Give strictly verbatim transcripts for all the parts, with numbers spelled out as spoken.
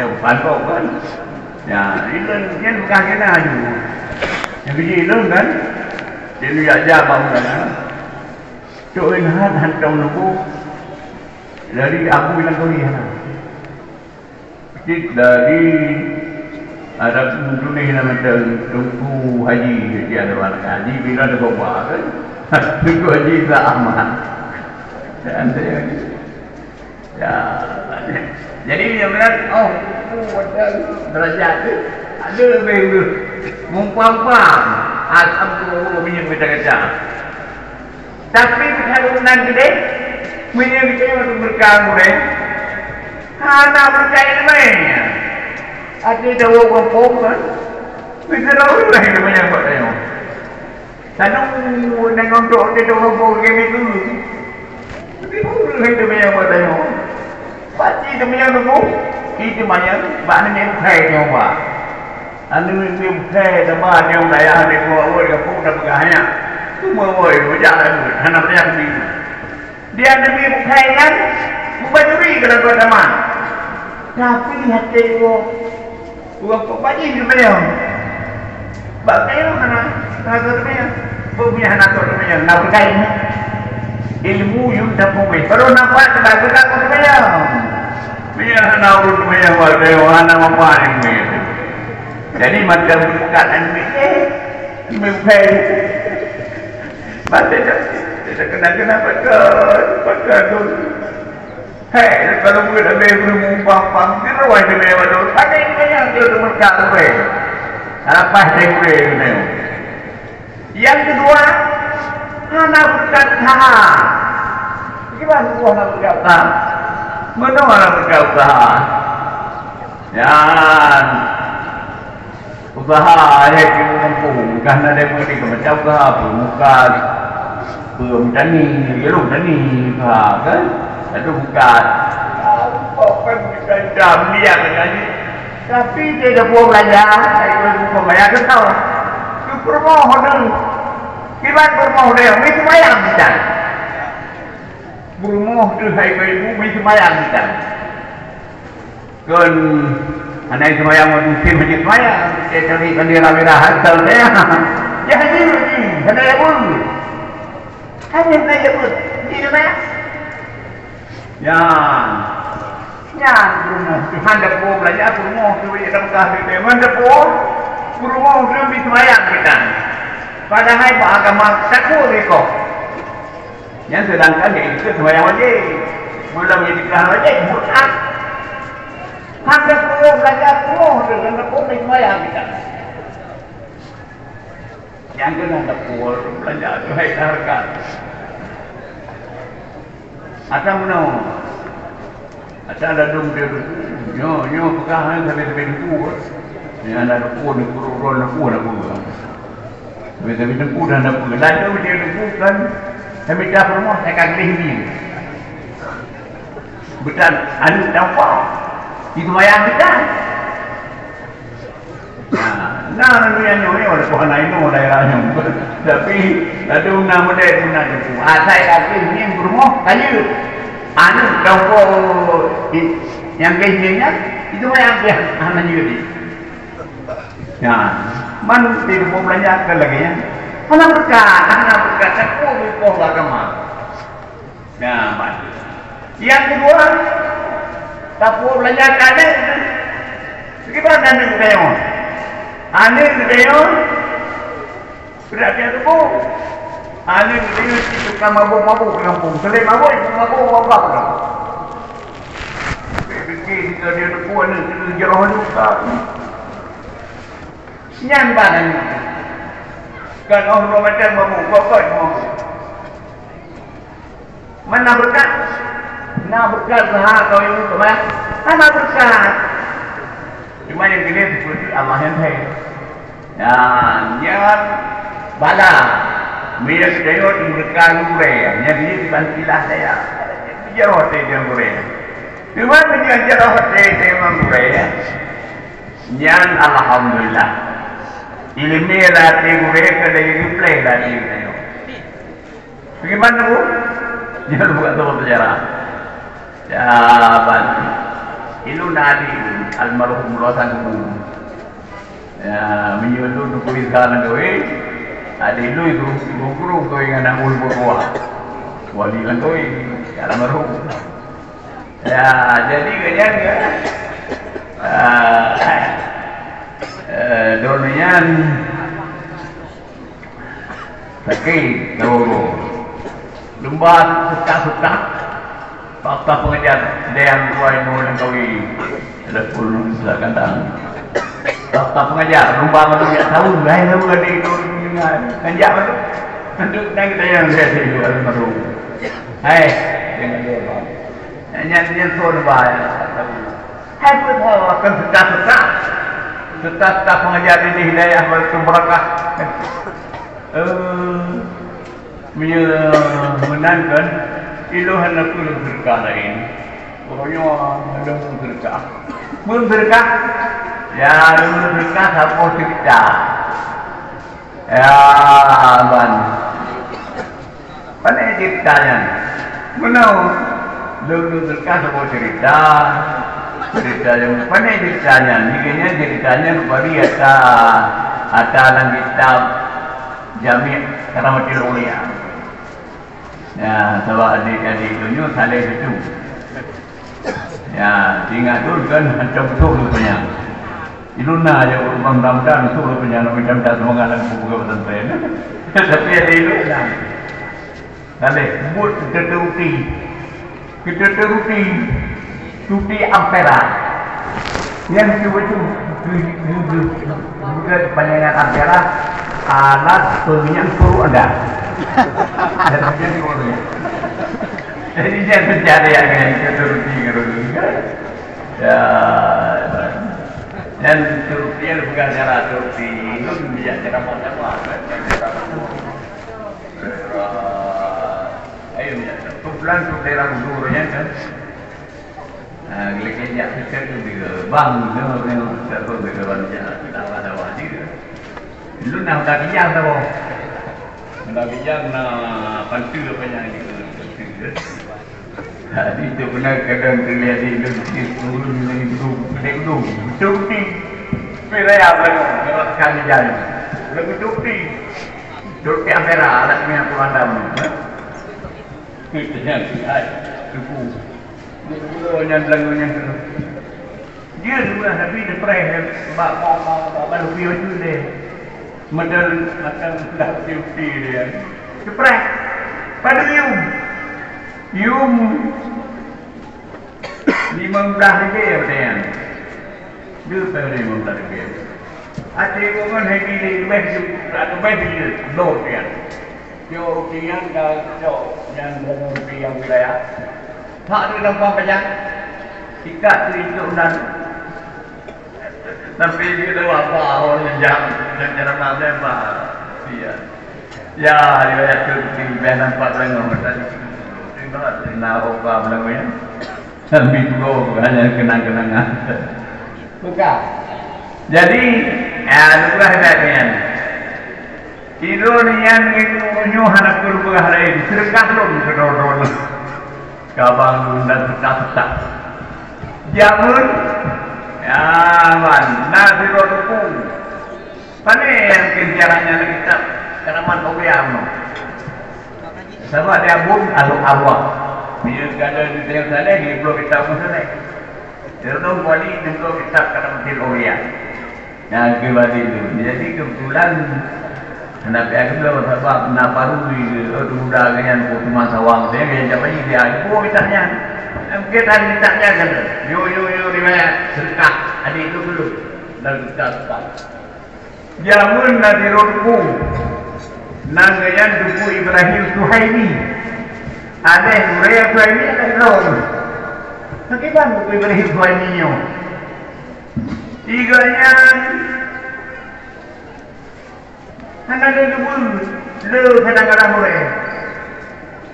Nyoe bukan kok kan? Ya, ilôn nyan bukan kena aju. Nyang biji ilôn kan? Dia ni aja bangun kan? Cok ingat hantom nubu dari Abu Ilang Kori hana. Cit dari ada tulis nama Teungku Haji, dia ada anak Haji bila ada bawa kan? Teungku Haji Isa Ahmad. Dan saya Ya, jadi yang berat, oh, oh, ada derajat tu. Ada lebih tu. Mumpang-pang. Alhamdulillah, minyak kita kata. Tapi kalau nak gede, minyak kita yang tu berkah gede. Hana berkah yang lainnya. Ada dawa kampung kan? Bisa tahu lah itu banyak buat tanya. Tanu nang untuk dia tu hubung ke mitu. Tapi hubung itu banyak buat tanya. Pasti itu banyak tu. Itu banyak. Bak ni bukai nyoba. Anu ni bukai sama dia daya dia buat buat ke pun dah pegang hanya. Cuma woi, wajah lah tu. Hana banyak ni. Dia demi bukai kan? Bukan curi kalau tuan sama. Tapi hati gua. Gua kok pagi ke beliau. Bak beliau hana. Hana seumayang. Peue meunyo hana seumayang, na beureukat ilmu? Ilmu yum tapeuweh. Baru nampak kita beureukat seumayang. Meunyo hana ureueng seumayang, wah, hana manfaat ilmu nyan. Jadi, macam beureukat ilmu nyan, ilmu bukai. Mati dah. Kita kena-kena pakai, pakai tu. Hei, kalau bukan habis ilmu pam-pam, di ruang ilmu baru. Pakai ilmu nyan dia tu beureukat tu, hei. Lepas ilmu nyan. Nyang keudua, hana beureukat useuha. Kiban tuboh hana beureukat useuha? Meunoe hana beureukat useuha. Nyan, useuha nyang keu mumpung, ka hana lé meunyoe macam useuha, peue muka, peue meutani, yalong tani, useuha kan? Lalu bukan. Ah, kok kan macam-macam liang lagi. Tapi dia dah buang belanja, saya pun bukan bayar ke kau. Tu peurumoh tu. Kiban peurumoh dia, mesti bayar kita. Peurumoh tu hai ibu, mesti bayar kita. Kon anak sembahyang waktu musim masjid sembahyang, dia cari bendera merah asal saya. Ya, haji, haji, hana ya pun. Hanya hana ya pun. Di mana? Nyan. Nyan peurumoh. Tuhan dapur belanja peurumoh tu, ya, dalam kahwin dia. Man dapur, peurumoh tu bi sembahyang kita. Padahai bak agama takut riko. Nyan sedangkan dia ikut sembahyang wajib. Belum jadi iktikaf wajib, bukan. Han dapur belanja peurumoh tu, han dapur bi sembahyang kita. Nyang keunan dapur, beulanja tu hai hareukat. Ata meunoe. Ata ladôm dia duku. Nyoe, nyoe peugah hai sabe-sabe duku. Nyan na duku, duku, duku, duku, duku. Sabe-sabe duku dan duku. Ladôm dia duku kan, samita peurumoh, saya ka gleh ni. Beutôi, anu, nampak. Itu wayang kita. Nah, nah, nyoe, nyoe, nyoe, walaupun hana inoe daerah nyoe. Tapi, ladôm na model guna teungku. Asai tapi ngieng peurumoh, kaya. Anu, tongko i-, nyang keu ngieng nyan, itu yang dia hana jeuet. Nah, man di rumah belanja ke lagi, ya. Hana berkat, hana berkat. Siapa di poh agama? Nah, baik. Nyang keudua, tapeubeulanja keu aneuk. Kiban aneuk geutanyoe? Aneuk geutanyoe, beudak pian tuboh. Aneuk geutanyoe cit tukang mabök-mabök di gampông. Seuleueng mabök, mabök, mabök, mabök. Pikir-pikir, kita dia teupeu aneuk, kita jroh aneuk. Nyan ban aneuk. Kan oh, dua macam mabök, pokok mabök. Mana berkat? Na berkat lah kau yang itu, mana? Hana berkat. Cuma yang kena seperti Allah yang baik. Nah, nyan bala. Mira kita yot berkat gurée. Nyan dia dibantilah saya. Dia roti dia gurée. Cuma dia dia roti dia gurée. Nyan alhamdulillah. Ileumèe lam até gurée ka lagèe geupleh lam até geutanyoe. Bagaimana, Bu? Jangan buka toko sejarah. Ya, ban. Ilôn na adék lôn, almarhum Rosan Guru. Ya, meunyoe lôn Teungku Rizal Langkawi, adék lôn guru, guru, guru Langkawi ngon Abu Lubuk Dua. Wali Langkawi, almarhum. Ya, jadi gobnyan, eh, eh, droeneuh nyan sakét, tawoe. Lumba susah-susah. Fakta pengajar dayang tuai nyoe Langkawi. Ada pun silakan datang. Fakta pengajar, lumba manusia tahun, lain lumba di itu dengan kanjak tu. Untuk dan kita yang lihat di luar baru. Hai, jangan lupa. Nyan, nyan phôn ba, hai, beutôi, kan seutah-seutah. Seutah-seutah pengajar di hidayah baru berakah. Eh, meunyoe meunan kan, ilôn hana peue lôn seudeukah laén. Pokoknya, lôn seudeukah. Lôn seudeukah, ya, lôn seudeukah saboh cerita. Ya, ban. Pane cerita nyan? Meunoe, lôn, lôn teuka saboh cerita. Cerita nyan, pane cerita nyan? Jih nyan cerita nyan bari ata, ata lam kitab Jami' Karamatil Aulia. Ya, sabab adik-adik tu nyoe saleh situ. Ya, ingat tu kan macam tu rupanya. Iluna aja urang Ramadan tu rupanya nak macam dah semangat dalam buku pesantren. Tapi ada iluna. Saleh, buet kita teruti. Kita teruti cuti Ampera. Yang cuba tu bukan panjangan Ampera, alat peminjam suruh anda. Jadi jangan mencari yang lain, kita teruti kalau dulu. Ya, dan teruti yang bukan cara teruti, itu dia cara macam-macam. Ayo, ya. Kumpulan tu daerah Ulu, ya, kan? Ah, geuleuka jak peucok tu dia. Bang, dia, dia, tak tahu dia orang jak, tak ada wajib dia. Lu nak dah kijang dah, boh. Dah kijang na pantu apa yang dia, pantu dia. Jadi tu benar kadang terjadi lu mesti turun dengan dulu, kedai dulu. Cuti. Peraya belakang, kalau tekan di jalan. Lagu cuti. Cuti Ampera, alat punya pengandam. Itu yang lihat. Cukup. Dia dulu yang belakang yang tu. Dia dulu lah, tapi dia preh. Bak, bak, bak, bak, bak, lebih baju dia. Model macam dah cuti dia. Dia preh. Pada yum. Yum. Lima belas ribèe, ya, betul, ya? Dua puluh lima belas ribèe. Até gobnyan hai di leubeh, leubeh di lor, ya. Yo, ukian ka cok nyang gubernur yang wilayah. Hak tu nampak pajak. Ikat tu itu dan tapi dia dah apa orang yang jam, yang ceramah dia apa? Iya. Ya, riwayat tu di beh nampak lengah tadi. Tiba na roka belengah. Sambil dua hanya kenang-kenangan. Bukan. Jadi, ya, dua dah nian. Tidur nian ngilu nyoh hana pun buah lain. Sedekah lom kedodon. Kabang lom dan sedekah-sedekah. Jamun, ya, man, na sidroe teupeu. Pane nyang keu jarang nyan lam kitab Karamatil Aulia nyoe. Sabab di Abun Al-Arwah. Bila kada di Tengah Saleh, di Pulau Kitab Saleh. Di Reunong Kuali, di Pulau Kitab Karamatil Aulia. Nyang keu badi tu. Jadi kebetulan hana payah keudroe sabab na baru di, oh, muda ke nyan, oh, teuma sawang. Dia ke jabai dia, oh, kitab nyan. Mungkin tadi kitab nyan kan. Yo, yo, yo, riwayat sedekah. Adik tu dulu. Lalu kitab sedekah. Jameun na sidroe teungku, nan geuh nyan Teungku Ibrahim Suhaimi. Adoe gurée Suhaimi adoe droe. Pakriban Teungku Ibrahim Suhaimi nyoe? Gobnyan hana lé geubeuet, lé kadang-kadang gurée.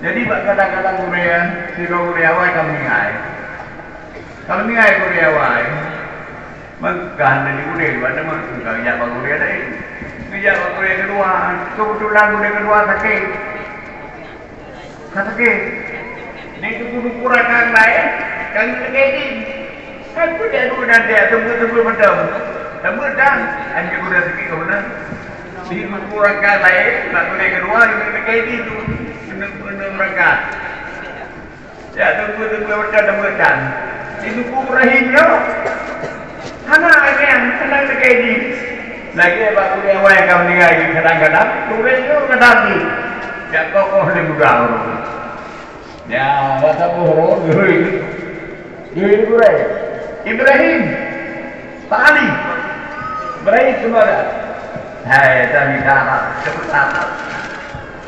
Jadi bak kadang-kadang gurée, sidroe gurée awai ka meuninggai. Ka meuninggai gurée awai. Maka hana di gurée dua teuma, ka geujak bak gurée laén. Geujak bak gurée keudua, keubeutulan gurée keudua sakét. Ka sakét. Di teungku-teungku rakan laén, ka geuteuka idin. Kan peue jak duek dan jak teumbeu-teumbeu mantong. Teumbeu dan, anjing gurée sakét ka meunan. Di teungku rakan laén, bak gurée keudua, geuteuka idin tu. Keuneuk-keuneuk rakan. Ya, tunggu, tunggu, macam, macam. Di Teungku Ibrahim nyoe, hana lagèe nyan, hana lagèe jih. Lagèe bak ureueng awai ka meuninggai jih kadang-kadang, ureueng nyoe kadang jih. Jak kokoh lé muda ureueng. Ya, rasa boh roh, geuh. Geuh gurèe. Ibrahim. Pak Ali, beri suara. Hai, kami kalah, cepat datang.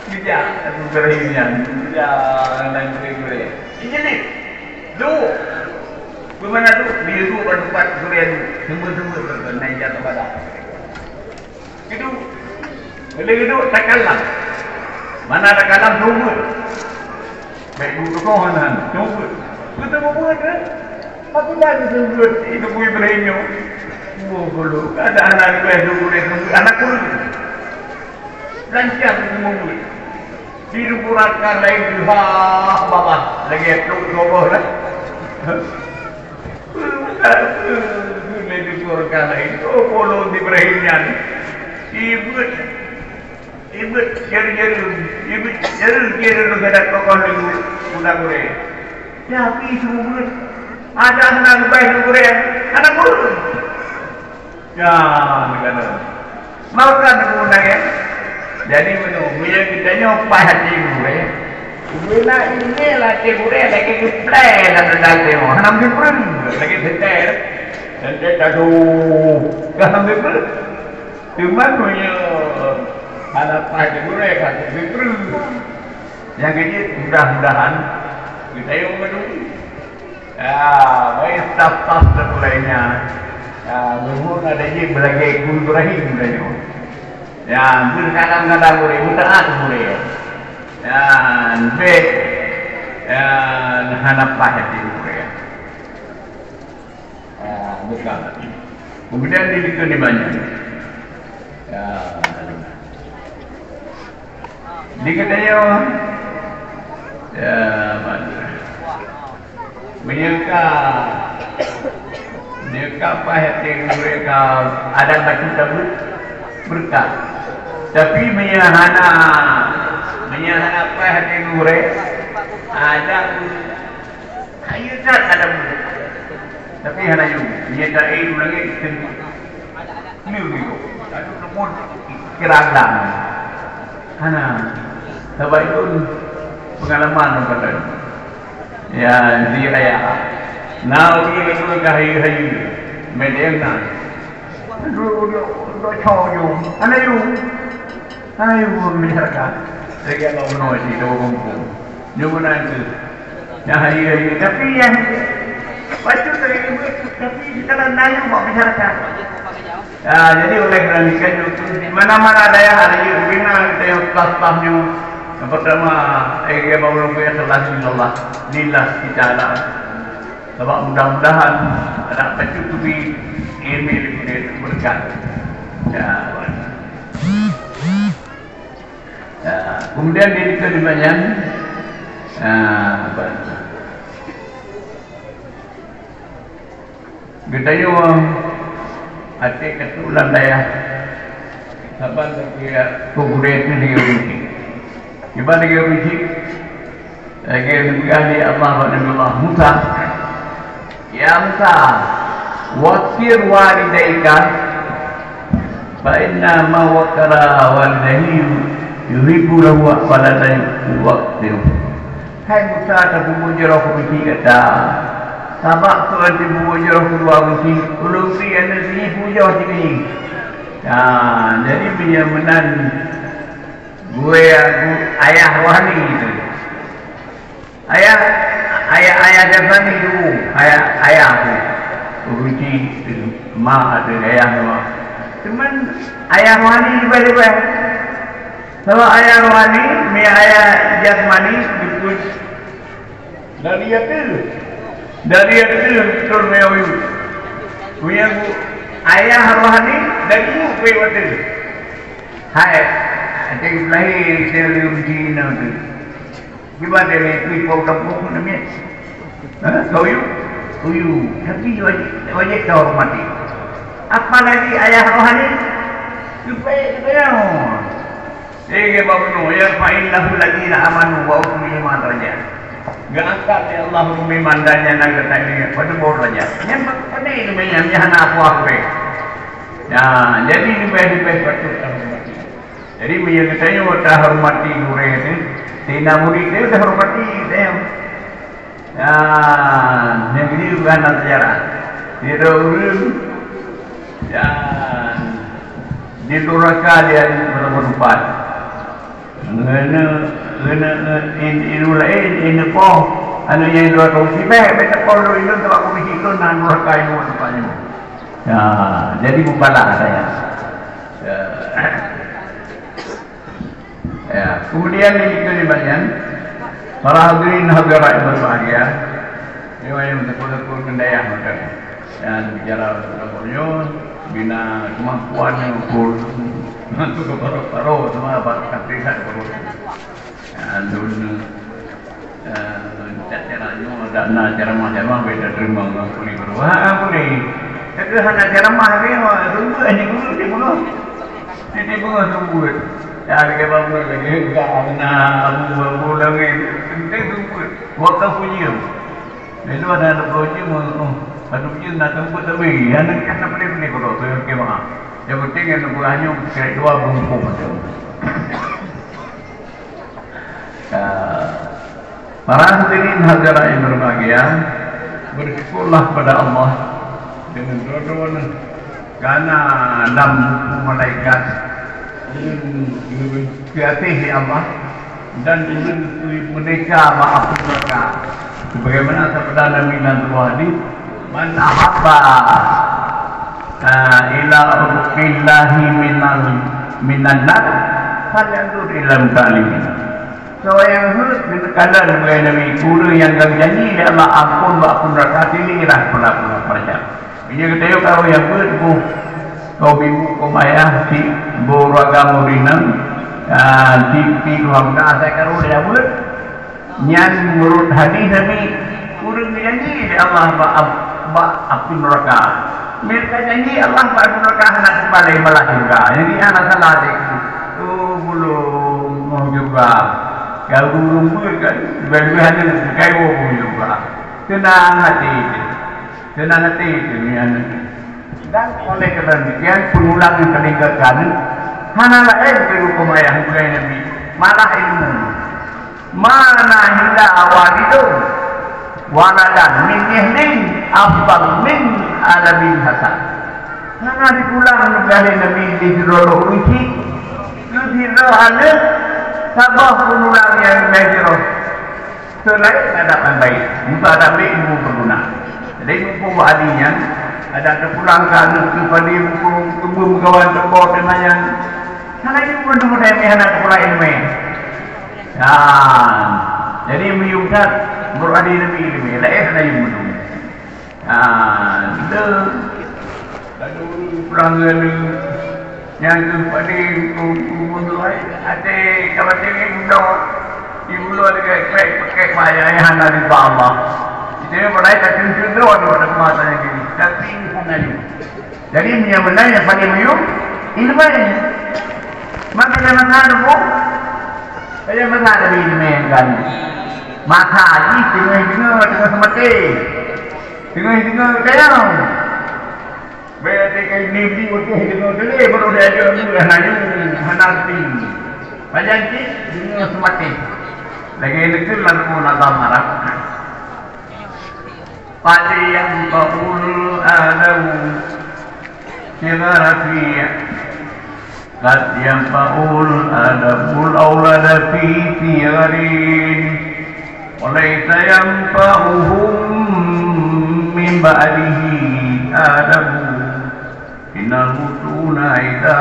Bijak, aku beri nyan. Bijak, dan beri, beri. Ini ni. Duh. Bagaimana tu? Dia duh pada tempat gurèe tu. Semua-semua tu, naik jatuh pada. Itu. Bila itu takalam. Mana takalam sumber? Baik guru kau hana sumber. Betul buat kan? Aku dah sumber itu kui berhenyo. Guru ada anak gue sumber sumber anak guru. Lancar sumber. Di kuburan kan lain ha baba lagi tu guru lah. Lagi kuburan kan lain. Oh, polo di berhenyan. Ibut. Ibeuet jari-jari, ibeuet jari-jari lôn geudak kokoh lé muda gurée. Tapi seumeubeuet, adak hana geubai lé gurée, hana gurée. Ya, negara. Maka geupeunang, ya. Jadi, meunyoe, meunyoe geutanyoe paih até gurée, guna ilée até gurée lagée geuplée lam dada geutanyoe. Hana meugeubeuet, lagée senter. Senter taduh, hana meugeubeuet. Teuma meunyoe hana paih gurée ka teugeubri. Nyang keujeuet, mudah-mudahan geutanyoe meunuri. Ya, baik staf-staf dan lainnya. Ya, luhur ada je belagée Kul Ibrahim geutanyoe. Ya, beukadang-kadang gurée, beutaat gurée. Ya, bek, ya, hana paih até gurée. Ah, bukan. Kemudian di likot di banyak. Ya. Di geutanyoe, ya, banyak. Meunyoe ka, meunyoe ka paih até gurée ka adak bacut tabeuet, beureukat. Tapi meunyoe hana, meunyoe hana paih até gurée, adak Hayeue that ada mulut. Tapi hana yum. Nyan dak eh, ureueng laén keu. Nyoe nyoe. Aduh, leumun kira agam. Hana. Sabab itu pengalaman orang kata. Ya, di raya. Nah, ureueng laén ka hayeue-hayeue. Medeng na. Aduh, aduh, aduh, cok yum. Hana yum. Hai, bukan masyarakat. Lagi Allah meunoe cit, dua kampung. Nyoe meunan tu. Nah, iya, iya. Tapi yang patut lagi, tapi kita dah nanya buat masyarakat. Ya, jadi oleh kerana itu, di mana-mana daerah ada yang bina, kita yang staf-stafnya. Yang pertama, eh, dia baru lebih ikhlas lillah. Lillah kita lah. Sebab mudah-mudahan ada patut tu ilmu berkat. Ya, Ya, kemudian di situ dibayan, ah, apa? Geutanyoe até keutuk lam dayah, saban lagèe peugurée teuh lagèe ureueng chik. Kiban lagèe ureueng chik, lagèe geupeugah lé Allah bak Nabi Allah Musa, "Ya Musa, waqqir walidaika, fa inna ma waqqara walidayhi yuhibbu lahu wa la yuwaqqir." Hai Musa, tapeubuet jroh keu ureueng chik gata. Sabab keu tapeubuet jroh keu dua ureueng chik, ulôn bri aneuk jih pujoh jih. Nah, jadi meunyoe meunan gurée ayah rohani tu. Ayah, ayah, ayah jasmani tu, ayah, ayah tu. Ureueng chik tu, ma tu, ayah tu. Cuman ayah rohani leubeh-leubeh. Sabab ayah rohani, mi ayah jasmani, dikut dari ateueh. Dari ateueh, beutôi mi ayah. Punya bu, ayah rohani, dari bu, pergi ateueh. Hai, ada yang lahir dari ureueng Cina tu. Kiban lé kui po gampông namiet. Ha? Kau yue? Kuyue. Tapi wajib, wajib kau hormati. Apalagi ayah rohani. Supaya kita tahu. Eh, dia bawa bunuh. Ya, fa innahu ladzina amanu wa utul iman darajat. Geuangkat lé Allah ureueng iman dan nyang na geutanyoe pada boh darajat. Nyang pada ini banyak, nyang hana apa-apa. Ya, jadi lebih-lebih patut kita hormati. Jadi, meunyoe geutanyoe tahormati gurée teuh, tina murit teuh tahormati geutanyoe. Nah, nyang keudua bukan dalam sejarah. Sidroe ureueng dan di durhaka dia beureubat. Ngeune, ngeune, in, in laén, in poh, anu nyang dua tahun sibeh, beta poh dulu itu sebab komisi itu nan durhaka itu tempat nyoe. Ya, jadi mubalah saya. Ya. Ya, kemudian yang kedua, para hadirin hadirat yang berbahagia, ini yang betul-betul mendayah maka. Ya, bicara tentang beliau, bina kemampuan yang ukur untuk ke paru-paru, semua baru kata baru. Ya, dulu. Eh, cak cara nyoe, dak na ceramah-ceramah, beda terima ngon kuli baru. Ha, kuli. Tapi hana ceramah lagi, wah, tunggu ni guru di bengah. Di, di bengah tunggu. Ya, lagèe babu lagèe gak na abu-abu langèt. Teuntèe seumpeuet. Buat ka pujian. Lalu ada anak pujian, oh, aduh pujian nak seumpeuet tapi. Ya, nak kena pilih-pilih kalau tu yang kemah. Yang penting yang buahnya kira dua bungkus macam. Ya. Para hadirin hadirat yang berbahagia, bersyukurlah pada Allah dengan droe-droe karena lam buku malaikat geubeuet keu até Allah dan geubeuet keu merdeka bak api neraka. Sebagaimana sabda Nabi dalam sebuah hadis, "Man ahabba, ah, ila uqillahi minal, minan nar, falyanzur ila muta'allimin." Soe nyang heuet keu teukalon beugai Nabi, ureueng nyang ka geujanji lé Allah amphon bak apui neuraka, tilik rhah peula-peula peureulèe. Meunyoe geutanyoe kamoe nyang beuet boh, kamoe ibu, kamoe ayah, cit boh ureueng agam ureueng inong, ah, cit pi tuha muda asai karu nyang beuet. Nyan meunurot hadis Nabi, ureueng geujanji lé Allah bak, bak apui neuraka. Meunyoe ka janji Allah bak apui neuraka hana teubalai malah syeuruga. Jadi hana salah deh. Oh, bulong moh syeuruga. Kalau ureueng beuet kan, leubeh-leubeh hana keu kayèe moh syeuruga. Seunang até teuh. Seunang até teuh nyan. Dan oleh karena demikian, pengulangan kenegakan hana laén keu huköm ayah beugai Nabi, malah ilmu. Ma nahila walidun waladan min nihlin afdal min adabin hasan. Hana dipulang beugai Nabi di sidroe ureueng chik keu sidroe aneuk saboh pengulang nyang leubeh jroh. Seulaén adab nyang baik, untuk adab baik ilmu berguna. Jadi, mumpung bak adi nyan, adak teupulang keu aneuk keu padé muphom, keu beumeulawan teuko teuma nyan. Hana jeuet pun teumeudaimé hana teupulang ileumèe. Nah, jadi meuyuem that, meurok adi Nabi ileumèe, laén hana jeuet meudum. Ah, deuh. Lalu ureueng peurang lalu nyang keu padé untuk bunoe até ka bateng ibu doh. Ibu doh deungon krek pakèk payah nyang hana ridha Allah. Itu yang padahai ka cuncut droe pada masa nyang kini. Tapi hana jeuet. Jadi meunyoe meunan nyang paling meuyuem ileumèe. Maka dalam hana bu. Saya masa ada ileumèe kan. Masa jih teungoh-teungoh teungoh seumaté. Teungoh-teungoh kayong. Bèk até ka iblih-iblih utéh deungoe teuh lé, baru diajar dulu hana nyoe, hana reti. Pajan cit deungoe seumaté. Lagèe neukheun lam buku nazam Arab. Qad yanfa'ul adabu fi gharafi. Qad yanfa'ul adabul aulada fi sigharin, wa laisa yanfa'uhum min ba'dihi adabu. Innal mutuna idza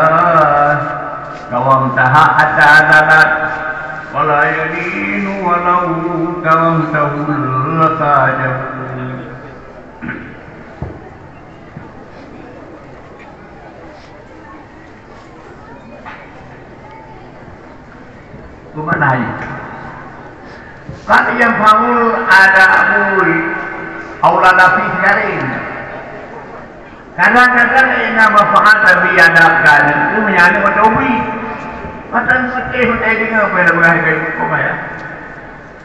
qawamtaha hatta zalat, wa la yalinu walau qawamtahul sajabu. Peue makna nyan? Qad yanfa'ul adabul aulada fi sigharin. Kadang-kadang ina manfaat tabi adab ka aneuk, meunyo aneuk mantong ubit. Mantong seuteh, mantong deungoe, peue dah beurah keu ibu keu ayah.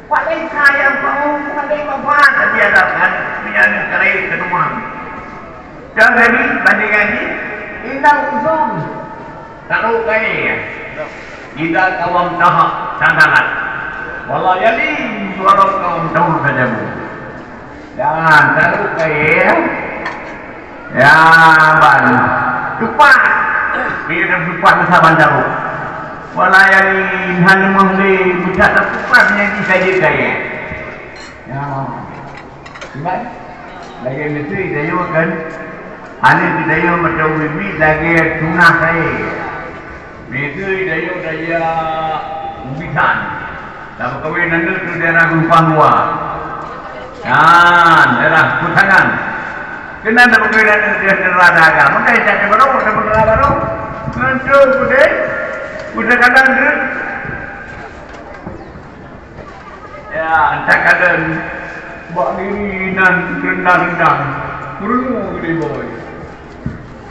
Wa laisa yanfa'u, hana manfaat tabi adab ka aneuk, meunyo aneuk kareh keunoe. Dan Nabi bandingan jih, innal udhun, taroh kayèe. Idza qawamtaha, sandalat. Wa la yalin, walau qawamtahu sajabu. Dan taroh kayèe, ya, ban tupat. Dia dah tupat masa ban taroh. Wa la yalin, hana meuh lé, buta tupat nyang jih ka jeuet kayèe. Ya. Iban, lagèe miseue tanyoe kan, aneuk tanyoe mantong ubit lagèe tunah kayèe. Miseue tanyoe daya ubitan. Tabeukawen aneuk di daerah Gampang Dua. Nah, daerah Kutangan. Keunan tabeukawen aneuk di daerah Daga. Maka tak ada baru, tak ada baru. Ngantuk putih. Udah kadang dia. Ya, takadang bak diri nan rendang-rendang. Meureunoe geude boy.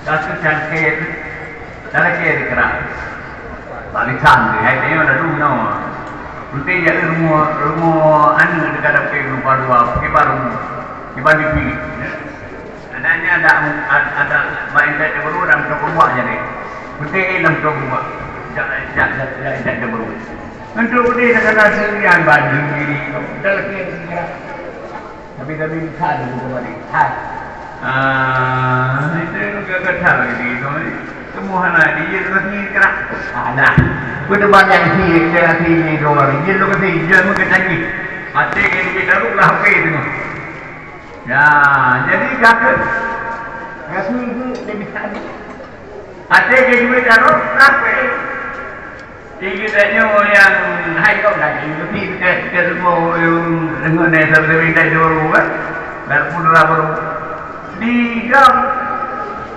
Rasa cangkir, cangkir dikeurah. Bak lisan tu, hai tengok dah dum nyoe. Putih jak rumoh, rumoh aneuk dekat dapur lupa dua, kiban rumoh, kiban dipi. Ada ni ada, ada, ada bak intat dia baru dalam toko buah jadi. Putih dalam toko buah. Jak, jak, jak, jak, jak dia baru. Untuk putih dah kena sendirian banding diri. Dah lagi yang sendirian. Tapi, tapi, bisa ada juga balik. Hai. Ah, itu juga kata lagi di itu. Semua hana di, dia terus ni kerak. Ada. Pada banyak si, dia si ni dua hari. Dia tu kasi, dia mungkin lagi. Hati yang kita taruh lah, apa itu? Ya, jadi kata, kasi itu lebih tadi. Hati yang kita taruh, apa itu? Di geutanyoe nyang hai kong lagèe nyoe pih, teuka, teuka rumoh ureueng ngon nèh sabe-sabe indai dua rumoh, kan? Lam pun dua rumoh. Di gam,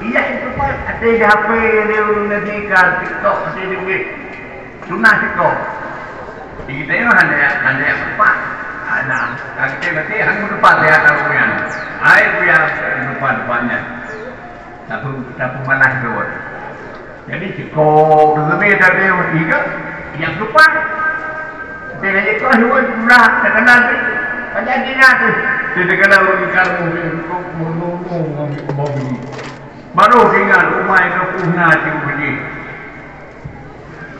iya itu pat, até di H P ni ureueng nasi ka TikTok, até di web. Sunah TikTok. Di geutanyoe hana, hana teumpat. Hana, kakek mati, hana teumpat ya kalau nyan. Hai, biar teumpat banyak. Tapi, tapi malah dua. Jadi, cukôp deungon tadi tiga, nyang keempat. Dia lagi kau dua, pula terkenal tu. Pada dia tu. Dia terkenal orang kampung tu, menunggu, menunggu. Baru tinggal rumah itu punah tu beli.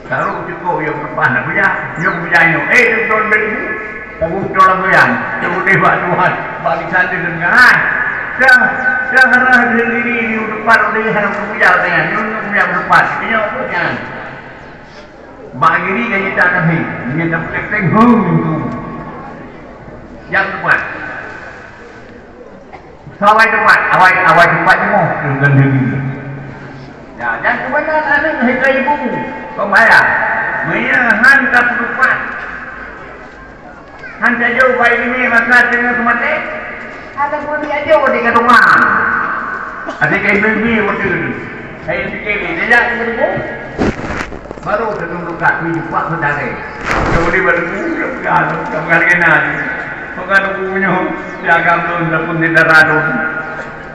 Taruh cukôp yang lepas nak punya, yang punya nyoh. Eh, tu tahun beribu. Taruh tu lagu yang. Yang boleh buat Tuhan. Bagi satu dengan. Dah, dah, dah, sendiri di depan, udah, hana punya dengan. Yang punya depan. Ini apa dengan? Bak giri kan kita akan hei. Ini tak petek-petek, hum, hum. Yang depan. Sawai teumpat, awai, awai teumpat jeumôh, keu geuneuk. Ya, dan keubeunaran aneuk hika ibu, pembayar. Meunyoe han ka peutupat, han tajok bak ileumèe masa teungoh teumaté, hana peue jiajoe di ka teuma. Até ka ibi-ibi watèe nyoe. Hai, pikir ni, dia jak ke Teungku. Baru Teungku buka, ni jumpa saudara. Dia boleh baru, dia pegang, dia pegang lagi nak. Pegang Teungku punya, dia agam tu, dia pun di darah tu.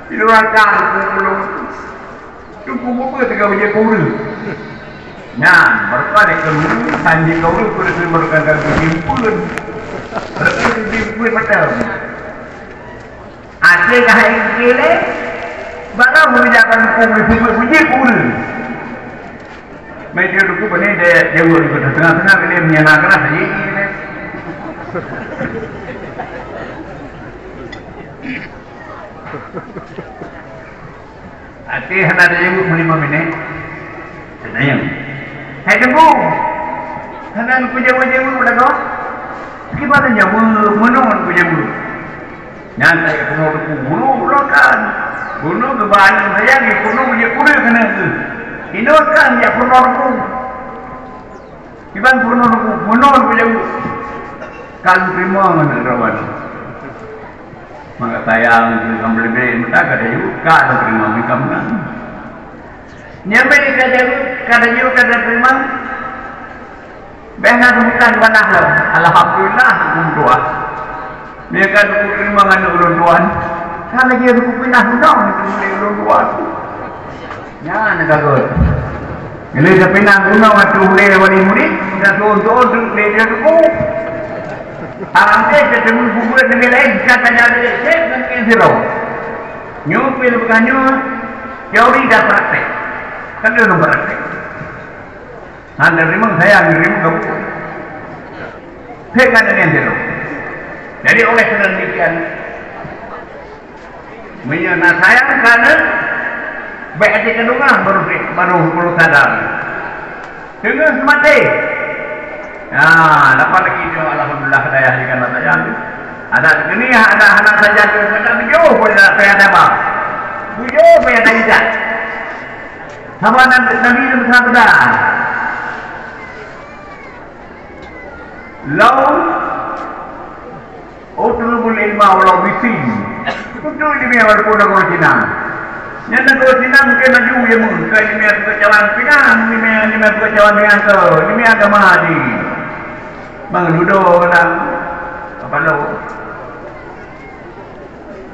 Di luar kan, Teungku belum. Teungku buka tiga biji pura. Nah, berkah dia kena, tanya kau tu, kau tu berkah kau tu simpan. Berkah tu simpan macam. Até ka hai keu lé, barang meungejakan huköm di sifeuet puji pura. Mai dia duku bani dia jauh di kota tengah-tengah kali menyana keras lagi. Até hana tajaweueb meulima minèt. Tanyong. Hai Teungku, hana neukujaweueb-jaweueb lagoe? Kiban jaweueb, meunoe neukujaweueb. Nyan tajak peunoh teungku, bunoe uroe kan. Bunoe geuba aneuk sayang, geupunoh jeuet pura keuneuk keuh. Inoe kan jak peunoh teungku. Kiban peurunoe teungku, meunoe neukujaweueb. Ka lôn teurimong aneuk droe nyoe. Maka sayang keu kamoe leubeh meuta ka tajaweueb, ka lôn teurimong nyoe ka meunan. Nyan bèk ka tajaweueb, ka tajaweueb, ka tateurimong. Bèk na seubutan balaih lom. Alhamdulillah, lôn tuah. Meunyo ka neukuteurimong aneuk ulôn tuan, ka lagèe neukupinah gunong teumulèe ulôn tuan. Nyan ka göt. Lé tapinah gunong ateueh ulèe wali murit, ka tuôn-tuôn lé dia teupeu. Alangkah teuteumé bubuet nanggroe laén, ka tajak lé sép ngon nanggroe sidroe. Nyoe pih leubeh nyoe teori dan praktek. Kan dia praktek. Hana teurimong sayang, teurimong gabuek. Hei, ka deungon sidroe. Jadi, oleh karena demikian, meunyoe na sayang ka aneuk, bèk até kandungan baru, baru, baru sadar. Teungoh seumaté. Nah, dapat lagi tu, alhamdulillah, dayah jih ka na sayang tu. Ada geunih, ada hana saja tu, ada tujoh pun dah payah sabar. Tujoh payah dah ijak. Saban Nabi, Nabi Musa peugah, "Lau utlubul ilma walau bisin." Tuntut ileumèe walaupun lam goe Cina. Nyan lam goe Cina mungken laju ilmu, bukan ileumèe pengetahuan Cina, ileumèe, ileumèe pengetahuan dengan ke, ileumèe agama di. Bang Ludo lam Kapalo.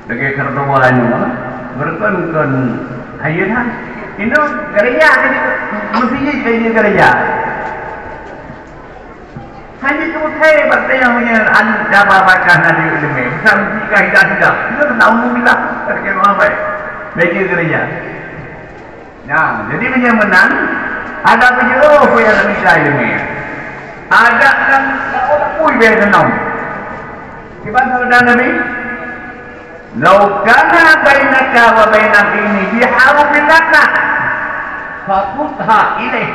Lagèe keureudoa nyoe, beureukan-reukan hayeue that. Inong gereja tadi, meuseujid ka ileumèe gereja. Hanya tu saya bak saya punya aneuk daba bakah na di ileumèe. Bukan jika hidah-hidah. Itu naudzubillah. Terkena apa? Meja gereja. Nah, jadi meunyoe meunan, ada peujeuet peue nyang bisa ileumèe. Ada kan tak ada pun biasa nom. Kiban sabda Nabi, "Lau kana bainaka wa baina dini biharu minaka, fakutha ilaih."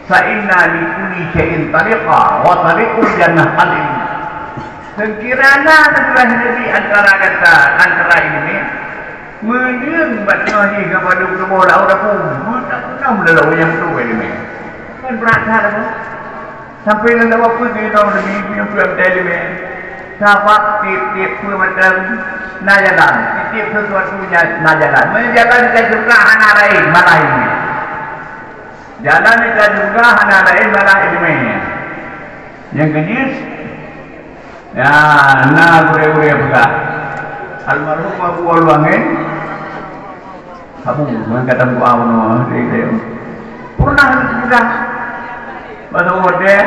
Fa inna li kulli syai'in tariqa, wa tariqul jannah al ilmu. Seukira na teupeugah Nabi antara gata, antara ileumèe, meunyeun bak teungoh jih geupadub tuboh laôt apui, beutakeunom lé laôt nyang tuwoe ileumèe. Kan brat that apa? Sampai nan dawa pun di dalam Nabi punya peue mata ileumèe. Sabab tiep-tiep peue mata na jalan, tiep-tiep sesuatu nya na jalan. Meunyoe jalan ka syeuruga hana laén, malah ileumèe. Jalan ka syeuruga hana laén malah ileumèe. Nyang keujeuet, ya, na gurèe-gurèe peugah. Almarhum Abu Waluangen, Abu, ngon kata doa bunoe, deh, deh. Pernah peugah. Bahasa Aceh,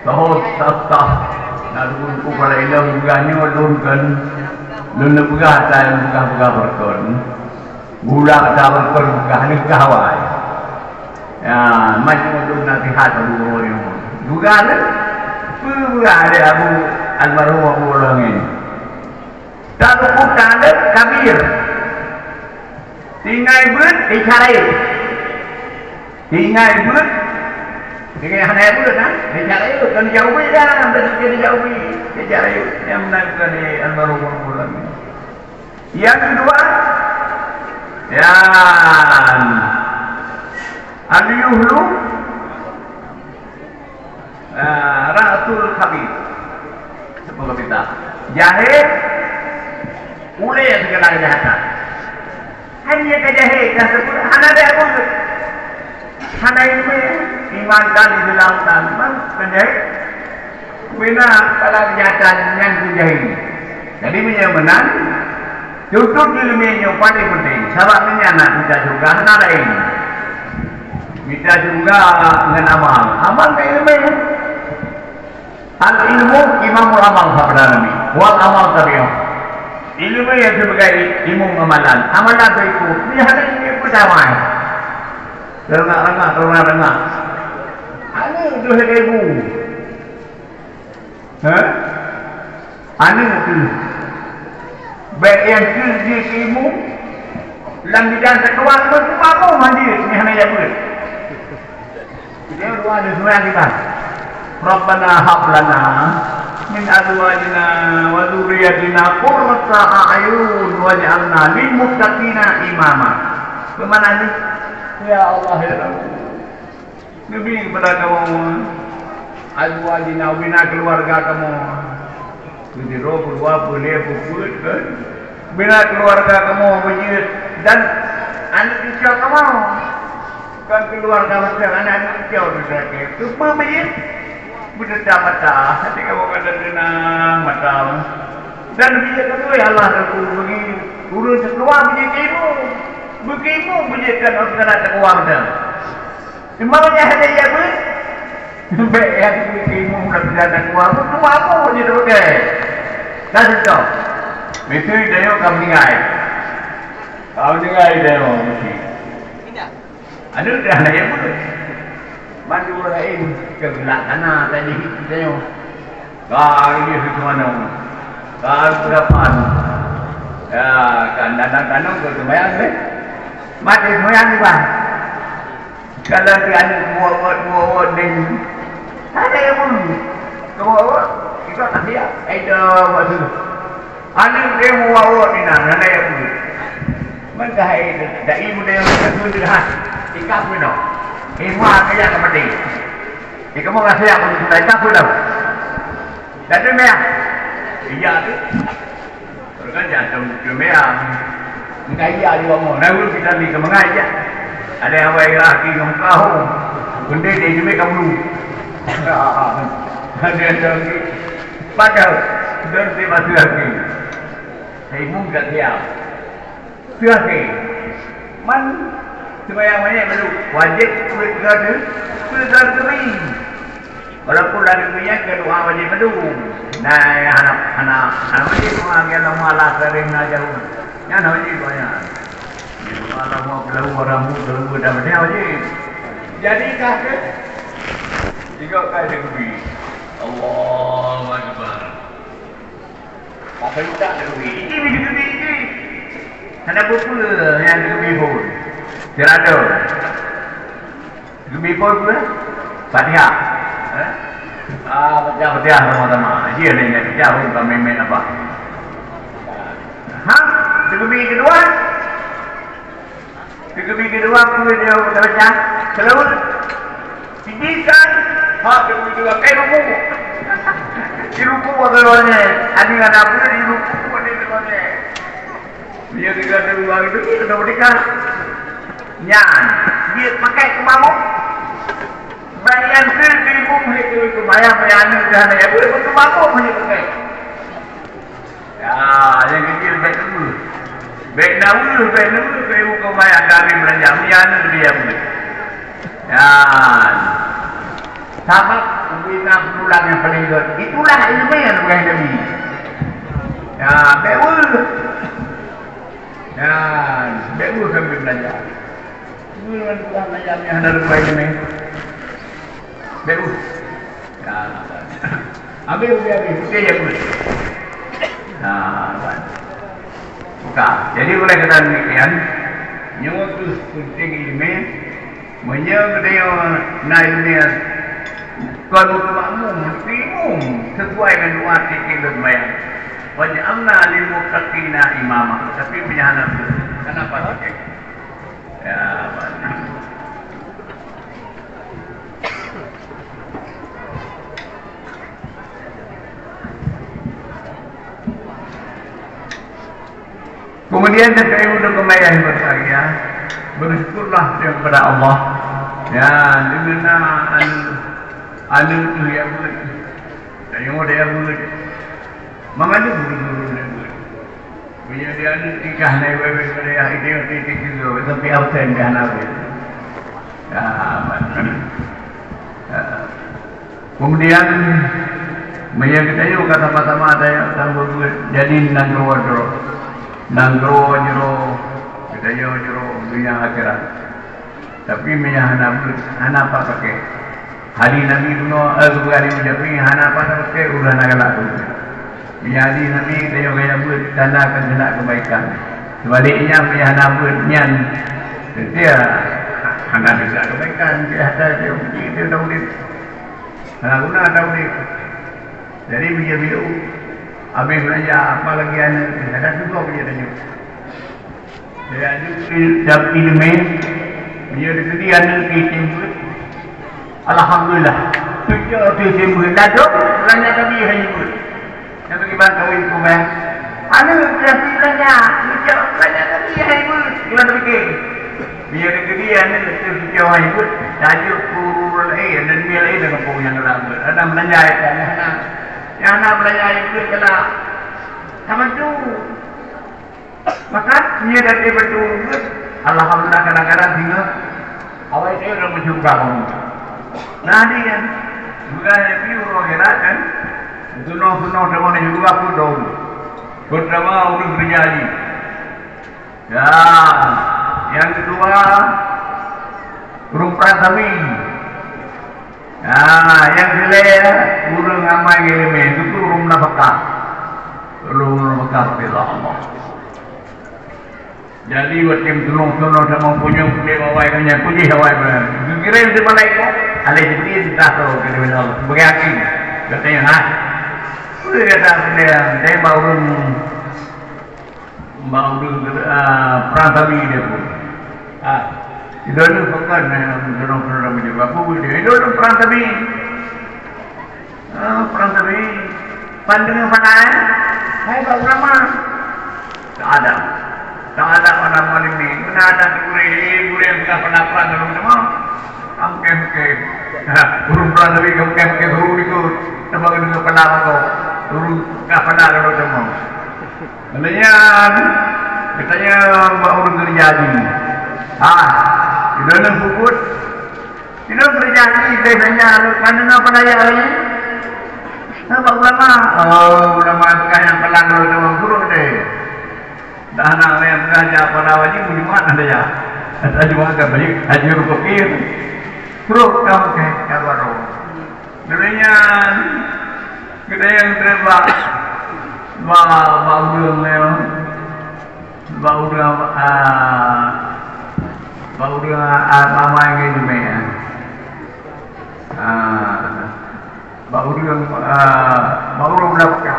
tahun tah-tah. Na dukun kepala ilmu peugah nyoe lôn kan. Lôn peugah, saya peugah-peugah berkon. Gula sabar peugah leugah awai. Ya, maju tu nasihat dulu. Juga ada. Peugah ada Abu almarhum Abu Ulang ni. Taruku talib kabir. Tinggai beut dicarai. Tinggai beut. Tinggai hana beut, ha? Dicarai, kan jauh dah, kan jauh. Dicarai. Yang menang tadi almarhum Abu Ulang ni. Yang kedua, ya, al-yuhlu, ah, ra'sul khabith. Semoga kita. Jahé, ulèe segala kejahatan. Hanya ke jahé, dah sebut, hana ada pun. Hana ilmu, iman dan Islam dan iman, kan jahé. Bina kala kejahatan nyan keu jahé. Jadi, meunyoe meunan, tuntut ileumèe nyoe paleng penting. Sabab meunyoe na mita syeuruga hana laén. Mita syeuruga ngon amal. Amal ngon ileumèe. Al-ilmu imamul amal, sabda Nabi. Wal amal tabi'ah. Ileumèe nyang sebagai imum amalan. Amalan berikut. Ni hana ileumèe peudamai. Teurangah-rangah, teurangah-rangah. Hana tu ibu. Ha? Aneuk teuh. Bèk nyang teuh jeuet keu imeum lam bidang seukolah, teuma mampu mandiri, nyan hana jabeuet. Dia dua ada sembahyang kita. Rabbana hab lana min azwajina wa dzurriyyatina qurrata a'yun waj'alna lil muttaqina imama. Bagaimana ni? Ya Allah, ya Rabb. Neubi keupada kamoe, azwajina, bina keuluwarga kamoe. Keudroe, keudua, peulhèe, peupeuet, kan? Bina keuluwarga kamoe beujeuet dan aneuk cucu kamoe. Kan keuluwarga masa aneuk cucu tu sakét. Teuma beujeuet. Beuteutab mata, hati kamoe ka teunang mata. Dan beujeuet keudua, ya Allah, Rabbul bagi ureueng sikeuluwa beujeuet keu imeum. Beukeu imeum beujeuet kan, oh, segala teukuah mata. Cuma nyang hana jabeuet, bèk nyang geutimu lam jalan kuah, meutuah apo jih tu, okey. Dah contoh. Miseue tanyoe ka meuninggai. Ka meuninggai tanyoe miseue. Aneuk dah hana jabeuet. Mandua laén keu geulak hana tadi tanyoe. Ka lheueh seumanoe. Ka seurapan. Ya, kan danang-danang keu seumayang deh. Maté seumayang di bah. Kalau di aneuk buah-buah, buah-buah deh. Ada yang bulu. Buah-buah, kita tak siap. Ada waktu. Aneuk deh buah-buah di nan, ada yang bulu. Maka hai dai muda yang satu tu ha. Ikap pun dah. Ikhwan kaya ke mati. Ikamu nggak siap untuk kita ikap pun dah. Dah tu meh. Iya tu. Kan jangan tu meh. Engkai iya juga mau. Nah, kita ni kemengai ya. Ada yang awai laki dengan perahu. Benda dia jemik kamu. Ada yang lagi. Padahal dan dia masih lagi. Saya pun tak siap. Teuakhé, man seumayang manyét baru wajéb peue teuka teu-, peue teuka teumi. Walaupun lam dunia ke doa wajib mandum. Nah, hana, hana, hana wajib doa, ya Allah, la sering na jauh. Nyan wajib doa nyan. Ya Allah, Allahu warhamu, Allahu dan dia wajib. Jadi kah ke? Tiga kali deungoe. Allahu Akbar. Tak perintah deungoe. Ini deungoe ini. Hana buku yang deungoe pun. Tirado. Geubi phôn peue? Fatihah. Eh? Ah, baca Fatihah sama-sama. Iya, ni, ni, baca phôn, bukan main-main apa. Ha? Geubi kedua? Geubi kedua, peue dia baca? Selawat. Tinggikan. Ha, geubi kedua. Kayak ruku. Di ruku apa keluarnya? Ada, ada apa di ruku, ada keluarnya. Dia juga ada dua itu, dia kena merdeka. Nyan, dia pakai kemamuk. Bagian tu, ibu boleh tu, itu bayar, bayar anak dah ada. Dia boleh pakai kemamuk, boleh pakai. Ya, yang kecil baik dulu. Baik dahulu, baik dulu, baik ibu kau bayar dari belanja. Punya anak dia boleh. Ya. Sabab, ubena pulang yang paling gét. Itulah ilmu yang bukan Nabi. Ya, baik dulu. Ya, baik dulu sambil belanja. Bukan Tuhan ayam yang ada rupai ini. Baik, uh. Ya. Habis, habis, habis. Betul ya, betul. Nah, kan. Buka. Jadi, oleh kerana demikian, nyoe tu penting ilmu. Meunyoe geutanyoe na ilmu, kon makmum, makmum sesuai dengan doa tiep-tiep lôn bayang. Waj'alna lil muttaqina imama. Tapi meunyoe hana, kenapa? Ya, kemudian, teuka ulôn keumayang berbahagia, bersyukurlah kepada Allah. Ya, dengan aneuk, aneuk tu ya, buet. Tanyong dia buet. Mengandung guru-guru dia buet. Punya dia aneuk nikah naik bebek pada yang itu, itu, itu, itu, sampai absen dia anak dia. Ya, aman. Ya. Kemudian, meunyoe geutanyoe ka sama-sama ada nyang sama buet, jadi nanggroe droe. Nanggroe jroh, geutanyoe jroh dunia akhirat. Tapi meunyoe hana buet, hana apa pakai. Hadis Nabi bunoe, eh, geupeugah lé Nabi, hana apa pakai, udah hana galak buet. Meunyoe hadis Nabi, geutanyoe gaya buet, tanda akan keuneuk kebaikan. Sebaliknya, meunyoe hana buet nyan, dia hana keuneuk kebaikan, dia hana, dia, dia, dia, dia, dia, Hana guna ata udép. Jadi, bijéh biôh, abéh beulanja, apa lagi aneuk, kadang susah bijéh tanyoe. Jadi, aju, tapi ilmu, bijéh dikeudi aneuk, item beuet. Alhamdulillah. Tujoh tu item beuet. Ladôm, beulanja tapi hana beuet. Nyang bagi bantu itu, kan? Aneuk, tapi beulanja. Tujoh, beulanja tapi hana beuet. Gimana fikir? Bijéh dikeudi aneuk, tujoh hana beuet. Tajuk puru lain, dan dia lain dengan puru yang lain. Ada beulanja ikan, yang hana. Yang hana beulanja ikan, kena. Sama tu. Maka, dia dari betul. Alhamdulillah, kadang-kadang tinggal. Awai saya udah mencuba kamu. Nah, dia kan. Bukan itu orang heran kan. Sunoh-sunoh sama ni juga pun dong. Pertama, urus terjadi. Ya, yang kedua, ureuëng Prantabi. Ya, yang keulhèe, ureuëng amai ngon ileumèe, itu ureuëng munafakah. Ureuëng munafakah bila Allah. Jadi, watèe tulông-tulông sama punyueng, puléh awai, punyueng puléh awai, geukirim si malaikat, alèh Jibril, titah keu Allah, sebagai hakim. Katanya, ha? Boleh kata, dia, dia baru Bak ureuëng, ah, Prantabi dia pun. Ah, idone bukan, eh, ureuëng-ureuëng meunyoe aku dia. Idone Prantabi. Ah, Prantabi. Pandangan pandai. Hai, Pak Ulama. Tak ada. Tak ada orang malam ni. Mana ada gurih-gurih yang bukan pendapat dalam semua. Oke, oke. Ureuëng Prantabi, oke, oke, guru itu. Coba kena kepala kau. Guru kepala dalam semua. Kemudian, katanya bak ureuëng geureuja jih. Ha, di dalam pukul, Ilôn keureuja haji, deh nanya lôn, "Pane na peudaya lagèe?" "Na bak ulama." "Oh, ulama tukang nyang palang lôn deungon gurèe deh. Dah na lé peudaya pada wajib Jumat ada ya." Asa Jumat kan baju, baju rukuk kir. Trok ka makai, ka baru. Dulu nyan, kita yang terlibat. Ba, ba ureueng nyan. Ba ureueng, ah, ba ureueng, ah, ramai ngon jumé, ah. Ah, ba ureueng, ah, ba ureueng munafék.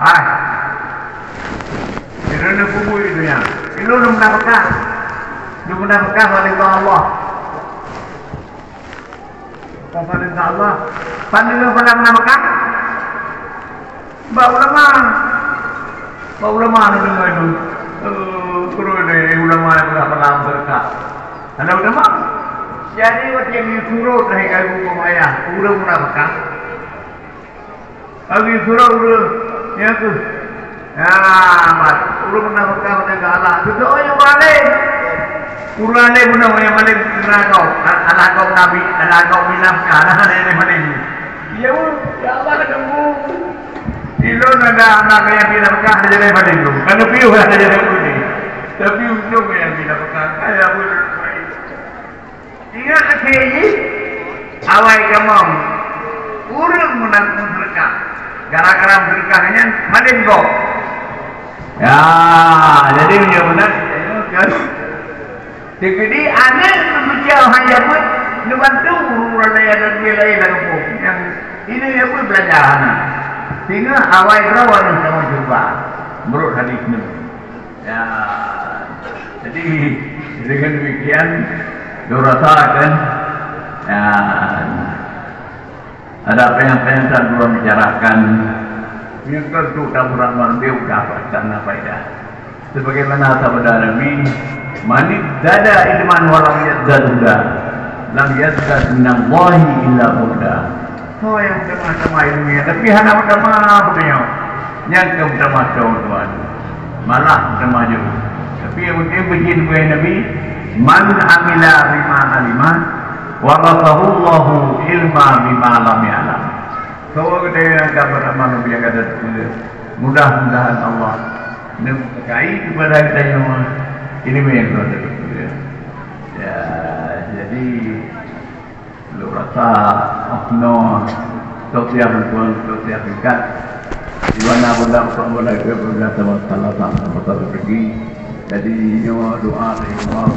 Hai. Ilôn na peubui donya. Ilôn munafék. Ilôn munafék bak Allah. Pasal insya Allah, pandangan pada mana Mekah? Bak ulama. Bak ulama ni dengar itu. Eh, terus deh ulama yang pernah pernah berkah. Ada ulama. Jadi, waktu yang disuruh dari kayu pemaya, udah pernah Mekah. Lagi surah ureueng, ya tu. Ya, mat. Ureueng munafék mata galak. Beutôi ureueng alim. Ureueng alim bunoe nyang paléng teunaga. Alah kau nabi, alah kau minam, alah alim paléng. Ya, ya Allah, ketemu. Ilôn ada anak yang pindah Mekah, ada jadi paléng tu. Kalau piu ada jadi paléng. Tapi ujung yang pindah Mekah, saya pun Ingat akhé jih, awai kamoe ureueng meunan meuseudeukah. Gara-gara meuseudeukah nyan, malém gob. Ya, jadi meunyoe meunan, kan? Jadi, aneuk neubeujeuet hana buet, neubantu ureueng laén dan laén lam gampông. Nyang ini ya pun belajar hana. Sehingga awai droe nyoe sama cuba. Menurut hadis nyoe. Ya, jadi dengan demikian, lôn rasakan, ya, ada apa yang pengen saya dulu bicarakan, yang tentu tak berat malam dia udah pasti ada faedah. Sebagaimana sabda Nabi, "Man izdada ilman wa lam yazdad huda, lam yazdad minallahi illa bu'da." Soe nyang tamah-tamah ilmu nyan, tapi hana meutamah bunoe, nyan keuh meutamah cong Tuhan. Malah meutamah jauh. Tapi nyang penting beujeuet beuet Nabi, "Man amila bima alima, warasahu Allahu ilma bima lam ya'lam." Soe geutanyoe nyang ka beramal Nabi nyang ka teupeue, mudah-mudahan Allah neupeukai keupada geutanyoe ilmu nyang ka teupeue. Ya, jadi Lôn rasa, oh, noe, tausiah lôn tuan, tausiah singkat. Di mana benda bukan benda ke benda sama salah sama sama satu pergi. Jadi, nyoe doa dari Allah.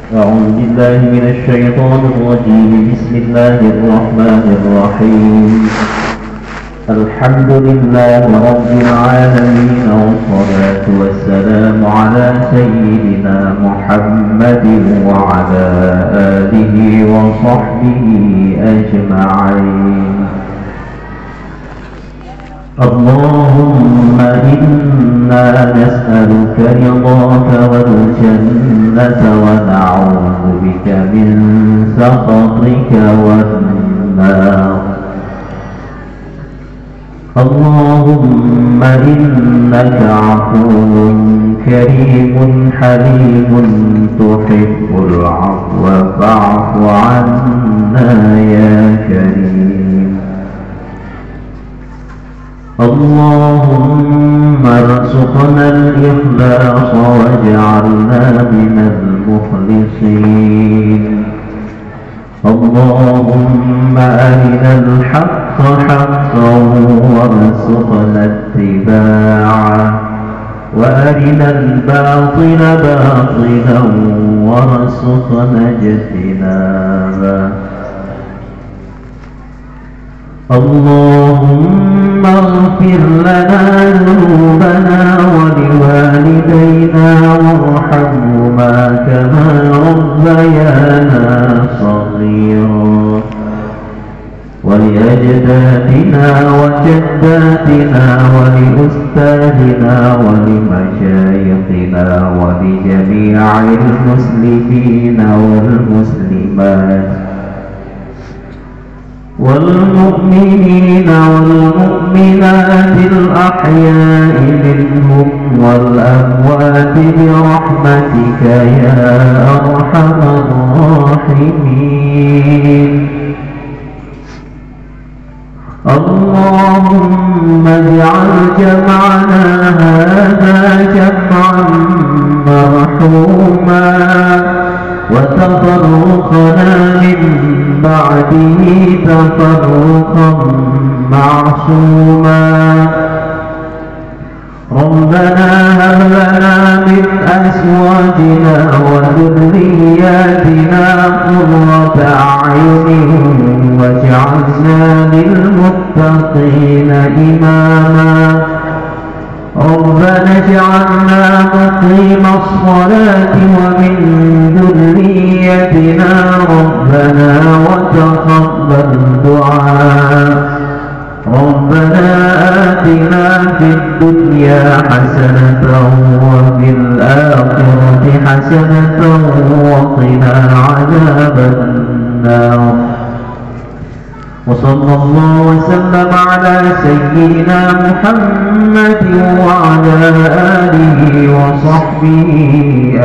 أعوذ بالله من الشيطان الرجيم. بسم الله الرحمن الرحيم. الحمد لله رب العالمين، والصلاة والسلام على سيدنا محمد وعلى آله وصحبه أجمعين. اللهم إنا نسألك رضاك والجنة ونعوذ بك من سخطك والنار. اللهم إنك عفو كريم حليم تحب العفو فاعف عنا يا كريم. اللهم ارزقنا الإخلاص واجعلنا من المخلصين. اللهم أرنا الحق حقا وارزقنا اتباعه، وأرنا الباطل باطلا وارزقنا اجتنابه. اللهم اغفر لنا ذنوبنا ولوالدينا وارحمهما كما ربيانا صغيرا. ولأجدادنا وجداتنا ولأستاذنا ولمشايخنا ولجميع المسلمين والمسلمات والمؤمنين والمؤمنات الأحياء منهم والأموات برحمتك يا أرحم الراحمين. اللهم اجعل جمعنا هذا جمعا مرحوما، وتفرقنا من بعده تفرقا معصوما. ربنا هب لنا من أزواجنا وذرياتنا قرة أعين واجعلنا للمتقين إماما. ربنا اجعلنا مقيم الصلاة ومن ذريتنا ربنا وتقبل دعاء. ربنا آتنا في الدنيا حسنة وفي الآخرة حسنة وقنا عذاب النار. وصلى الله وسلم على سيدنا محمد وعلى آله وصحبه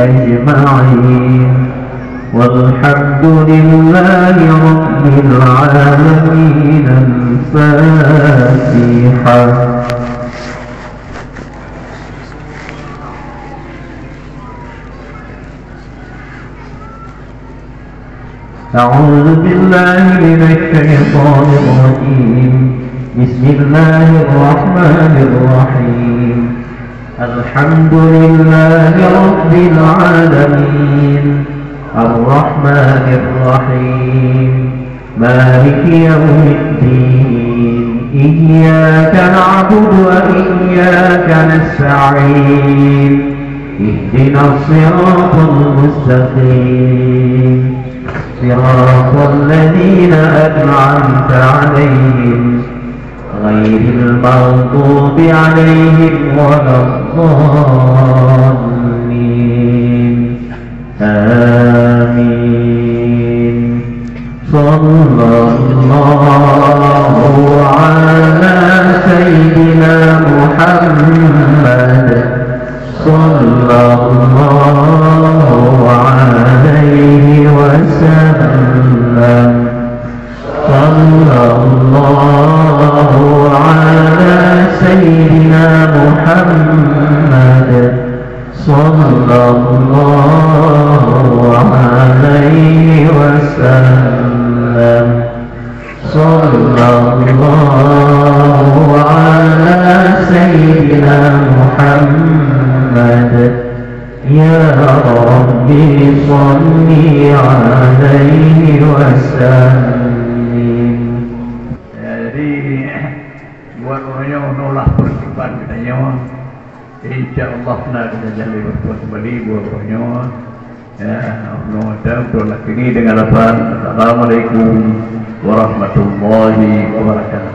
أجمعين. والحمد لله رب العالمين. الفاتحة. أعوذ بالله من الشيطان الرجيم. بسم الله الرحمن الرحيم. الحمد لله رب العالمين. الرحمن الرحيم. مالك يوم الدين. إياك نعبد وإياك نستعين. اهدنا الصراط المستقيم. صراط الذين أنعمت عليهم غير المغضوب عليهم ولا الضالين. آمين. صلى الله على سيدنا محمد. صلى الله عليه وسلم. صلى الله على سيدنا محمد. صلى الله عليه وسلم. صلى الله على سيدنا محمد. يا رب صل عليه وسلم. Jadi, buat uroe nyoe, unoe lah peureutimbangan geutanyoe. Insya Allah, na geutanyoe lé bertemu kembali buat uroe nyoe. Ya, Allah Taala, untuk lagi dengan lafaz, Assalamualaikum warahmatullahi wabarakatuh.